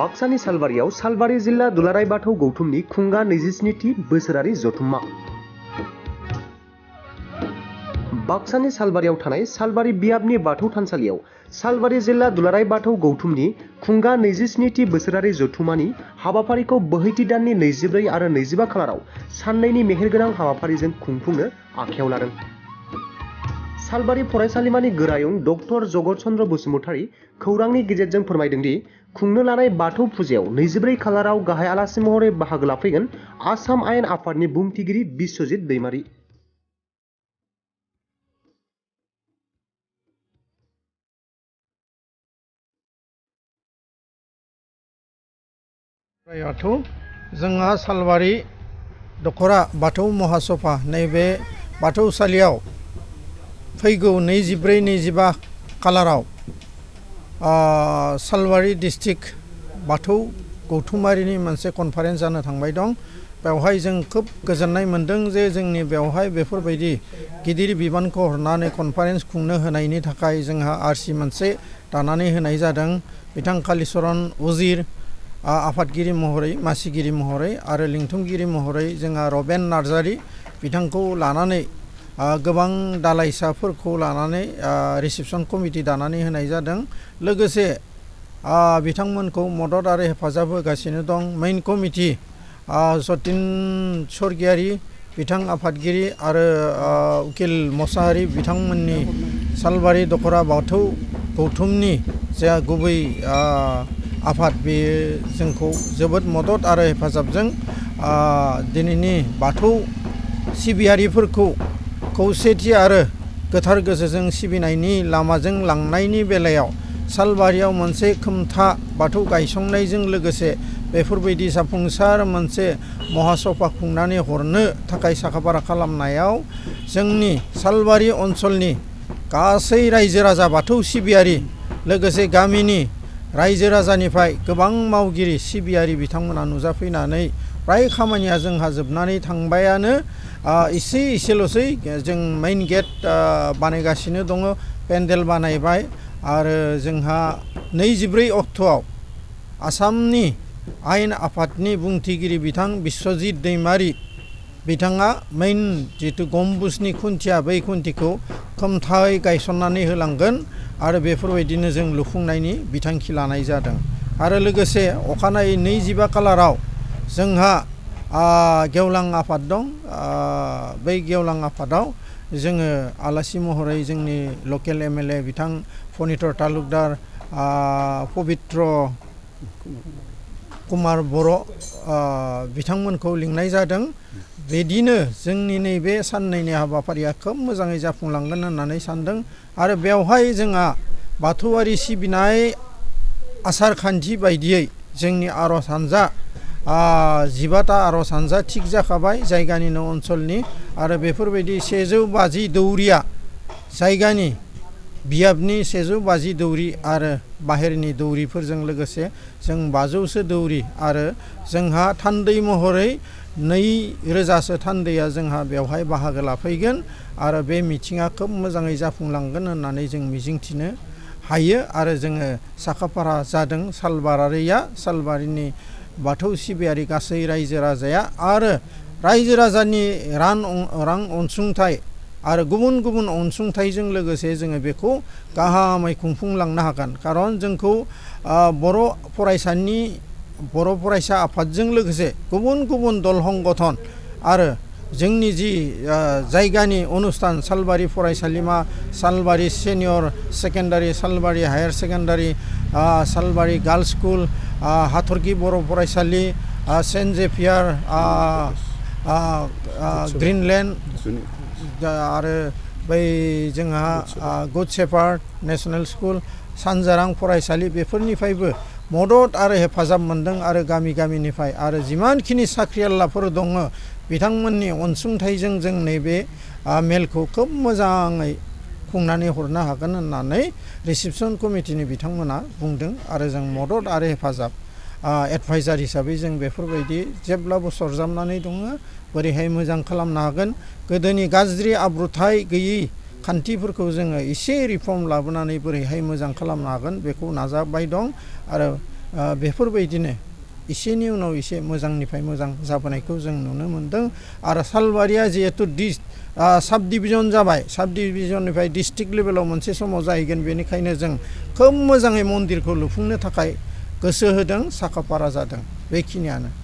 बाक्सानि सालबारियाव सालबारि जिल्ला दुलाराय बाथौ गौथुमनि खुंगा 27थि बोसोरारि जथुम्मा। बाक्सानि सालबारियाव थानाय सालबारि बियाबनि बाथौ थानसालियाव सालबारि जिल्ला दुलाराय बाथौ गौथुमनि खुंगा 27थि बोसोरारि जथुम्मानि हाबाफारिखौ बोहैथि दाननि 24 आरो 25 खालाराव साननैनि मेहेरगोनां हाबाफारिजों खुंफुंनो आखायाव लादों। सालबारि फरायसालिमानि गोरायुं डक्टर जगत चन्द्र बसुमतारी खौरांनि गेजेरजों फोरमायदों दि खुंनो लानाय बाथौ फुजायाव 24 खालाराव गाहाय आलासि महरै बाहागो लाफैगोन आसाम आयेन आफादनि बुंथिगिरि बिश्वजित दैमारी। जोंहा सालबारि दखरा बाथौ महासभा नैबे बाथौसालियाव फैगौ 24-25 खालाराव सालबारि डिस्ट्रिक्ट बाथौ गौथुमारिनि मोनसे कनफारेन्स जानो थांबाय दं। बेवहाय जों खोब गोजोननाय मोनदों जे जोंनि बेवहाय बेफोरबायदि गिदिर बिबानखौ हरनानै कनफारेन्स खुंनो होनायनि थाखाय जोंहा आरसि मोनसे दानानै होनाय जादों। बिथां कालिचरन उजिर आफादगिरि महरै, मासिगिरि महरै आरो लिंथुमगिरि महरै जोंहा रबेन नार्जारी बिथांखौ लानानै गोबां दालाइसाफोरखौ लानानै रिसेपसन कमिटि दानानै होनाय जादों। लोगोसे बिथांमोनखौ मदद आरो हेफाजाब होगासिनो दं मेइन कमिटि जतिन स्वर्गियारि बिथां आफादगिरि आरो उकिल मोसाहारि बिथांमोननि सालबारि दखरा बाथौ गौथुमनि जा गुबै आफाद बेयो जोंखौ जोबोद मदद आरो हेफाजाबजों दिनैनि बाथौ सिबियारिफोरखौ खौसेथि आरो गोथार गोसोजों सिबिनायनि लामाजों लांनायनि बेलायाव सालबारियाव मोनसे खोमथा बाथौ गायसंनायजों लोगोसे बेफोरबायदि जाफुंसार मोनसे महासभा खुंनानै हरनो थाखाय साखाफारा खालामनायाव जोंनि सालबारि ओनसोलनि गासै रायजो राजा बाथौ सिबियारि लोगोसे गामिनि रायजो राजानिफ्राय गोबां मावगिरि सिबियारि बिथांमोना नुजाफैनानै फ्राय खामानिया जोंहा जोबनानै थांबायानो। एसेल'सै जों मेइन गेट बानायगासिनो दङ, पेन्डेल बानायबाय आरो जोंहा 24 अक्ट'आव आसामनि आयेन आफादनि बुंथिगिरि बिथां बिश्वजित दैमारी बिथाङा मेइन जितु गम्बुजनि खुन्थिया बै खुन्थिखौ खोमथायै गायसननानै होलांगोन आरो बेफोरबायदिनो जों लुफुंनायनि बिथांखि लानाय जादों। आरो लोगोसे अखानायै 25 खालाराव जोंहा गेवलां आफाद दं। बै गेवलां आफादाव जोङो आलासि महरै जोंनि लकेल एमएलए बिथां फनितर तालुकदार पबित्र कुमार बर' बिथांमोनखौ लिंनाय जादों। बिदिनो जोंनि नैबे साननैनि हाबाफारिया खोब मोजाङै जाफुंलांगोन होननानै सानदों आरो बेवहाय जोंहा बाथौआरि सिबिनाय आसार खान्थि बायदियै जोंनि आर'ज हानजा 15ता आर'ज हानजा थिग जाखाबाय जायगानिनो ओनसोलनि आरो बेफोरबायदि 150 दौरिया जायगानि बियाबनि 150 दौरि आरो बाहेरनि दौरिफोरजों लोगोसे जों 500सो दौरि आरो जोंहा थान्दै महरै 2000सो थान्दैया जोंहा बेवहाय बाहागो लाफैगोन आरो बे मिथिङा खोब मोजाङै जाफुंलांगोन होननानै जों मिजिंथिनो हायो आरो जोङो साखाफारा जादों। सालबारिनि बाथौ सिबियारि गासै रायजो राजाया आरो रायजो राजानि रां अनसुंथाइ आरो गुबुन गुबुन अनसुंथाइजों लोगोसे जोङो बेखौ गाहामै खुंफुंलांनो हागोन। खारन जोंखौ बर' फरायसा आफादजों लोगोसे गुबुन गुबुन दल संगठन आरो जोंनि जि जायगानि अनुस्थान सालबारि फरायसालिमा, सालबारि सिनियर सेकेन्डारि, सालबारि हायार सेकेन्डारि, सालबारि गार्लस स्कुल, हाथरखि बर' फरायसालि, सेन्ट जेभियार, ग्रिनलेण्ड आरो बै जोंहा गुड शेपार्ड नेसनेल स्कुल, सानजारां फरायसालि बेफोरनिफ्रायबो मदद आरो हेफाजाब मोनदों आरो गामिनिफ्राय आरो जिमानखिनि साख्रियालाफोर दङ बिथांमोननि अनसुंथाइजों जों नैबे मेलखौ खोब मोजाङै खुंनानै हरनो हागोन होननानै रिसेपसन कमिटिनि बिथांमोना बुंदों आरो जों मदद आरो हेफाजाब एडभाइजार हिसाबै जों बेफोरबायदि जेब्लाबो सरजाबनानै दङ। बोरैहाय मोजां खालामनो हागोन, गोदोनि गाज्रि आब्रुथाय गैयै खान्थिफोरखौ जोङो एसे रिफर्म लाबोनानै बोरैहाय मोजां खालामनो हागोन बेखौ नाजाबाय दं आरो बेफोरबायदिनो एसेनि उनाव एसे मोजांनिफ्राय मोजां जाबोनायखौ जों नुनो मोन्दों आरो सालबारिया जिहेतु साब डिभिजन जाबाय साब डिभिजननिफ्राय डिस्ट्रिक्ट लेभेलाव मोनसे समाव जाहैगोन बेनिखायनो जों खोब मोजाङै मन्दिरखौ लुफुंनो थाखाय गोसो होदों साखाफारा जादों बेखिनियानो